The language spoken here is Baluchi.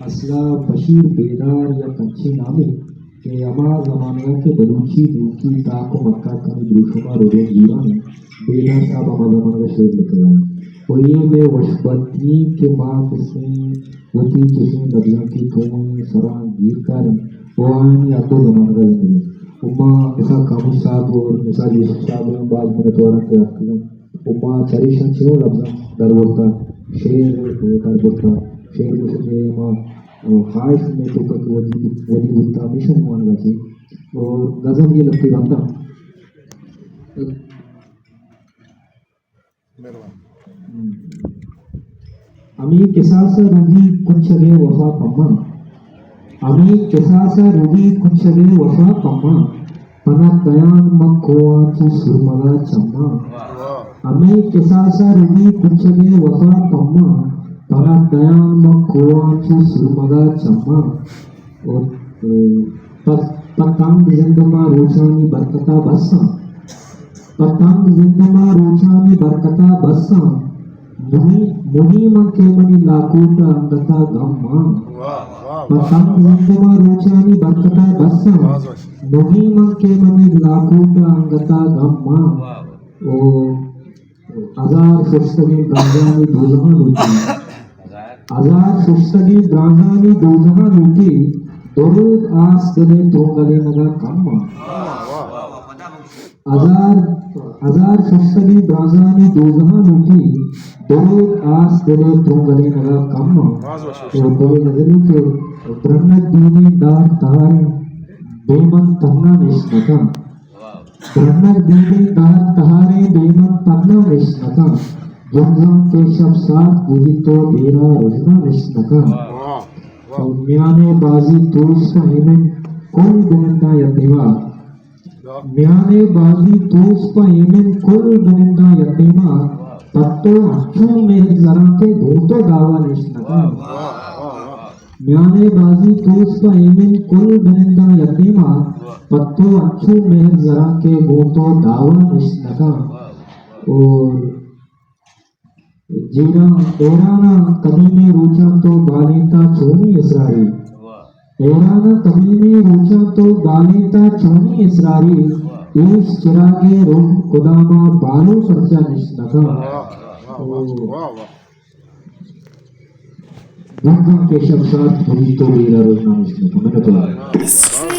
اصلا بشیر بیدار یک انچیں نامے کہ ہما زمانگ ءَ کہ بلوچی نوکی تاک ءُ متاکانی دروشم ءَ رودینگیران انت، بیدار صاحب ہما زمانگ ءَ شعر لکھگ ءَ انت۔ ءُ اے مئے وشبختی انت کہ ما کسیں وتی چشیں لبزانکی تومیں سراں گیر کاریں ءُ آیانی حد ءُ زمانگ ءَ زندگ ایں۔ ءُ ما مثال کاموش صاحب ءُ مثال یوسف صاحب ءَ ہم باز منتوار آں کہ اتکگ انت۔ ءُ ما چریشاں چنو لبزاں در برتہ، شعر در برتہ، شعر گوشگ ءِ ہما خواہش مئے توکا کہ ودی، ودی بوتہ، ہمیشانی وانگ ءَ چہ۔ ءُ غزل یہ لفظی بندہ۔ مہربانی۔ ہمے کساس ءَ رودی کچگ ءِ وفا پما، ہمے کساس ءَ رودی کچگ ءِ وفا پما، پنت دیان مہ کوہاں چو سرمگ ءَ چماں۔ واہ۔ ہمے کساس ءَ رودی کچگ ءِ وفا پما، پنت دیان مہ کوہاں چو سرمگ ءَ چماں۔ ءُ، ءُ، پہ، پہ تنگ زند ما روچانی برکت ءَ بساں۔ پہ تنگ زند ما روچانی برکت ءَ بساں۔ مہی، مہی من کہ منی لاکوٹ ءَ انگت ءَ گم مان۔ واہ، واہ، پہ واہ، تنگ واہ۔ زند ما روچانی برکت ءَ بساں۔ واہ، واہ۔ مہی من کہ منی لاکوٹ ءَ انگت ءَ گم مان۔ واہ، واہ۔ او ہزار ششتگیں برانزانی دوزہاں لوٹی۔ ہزار ششتگیں برانزانی دوزہاں لوٹی، دو روچ آس دل ءِ ترونگلینگ ءَ کم مان۔ واہ، واہ، واہ۔ ہزار، ہزار ششتگیں برانزانی دوزہاں لوٹی، دو روچ آس دل ءِ ترونگلینگ ءَ کم مان۔ واہ، واہ، واہ۔ ءُ دگہ غزلے کہ برنگ دیدیں دار تہاریں بے من تہنا نشت نہ کن۔ برنگ دیدیں دار تہاریں بے من تہنا نشت نہ کن۔ جنزاں کہ شپ سارت بوتیت ءُ بیرا رژنا نشت نہ کن۔ واہ، واہ۔ میان ءِ بازی توس پہ ایمن کل بننداں یک دیما۔ میان ءِ بازی توس پہ ایمن کل بننداں یک دیما۔ پہ تو انچو مہر زراں کہ گوں تو دعوا نشت نہ کن۔ واہ، واہ، واہ۔ میان ءِ بازی توس پہ ایمن کل بننداں یک دیما، پہ تو انچو مہر زراں کہ گوں تو دعوا نشت نہ کن۔ اور جیڑاں حیراناں قدیمیں روچاں تو بالینتا چونیں اسرارے۔ حیراناں قدیمیں روچاں تو بالینتا چونیں اسرارے۔ ایش چراگے روشن کداما بالو پرچا نشت نہ کن۔ واہ، واہ، واہ، واہ۔ دنیا کے شب سات بری تو میرا روزنا نشت نہ کن۔ منت وار۔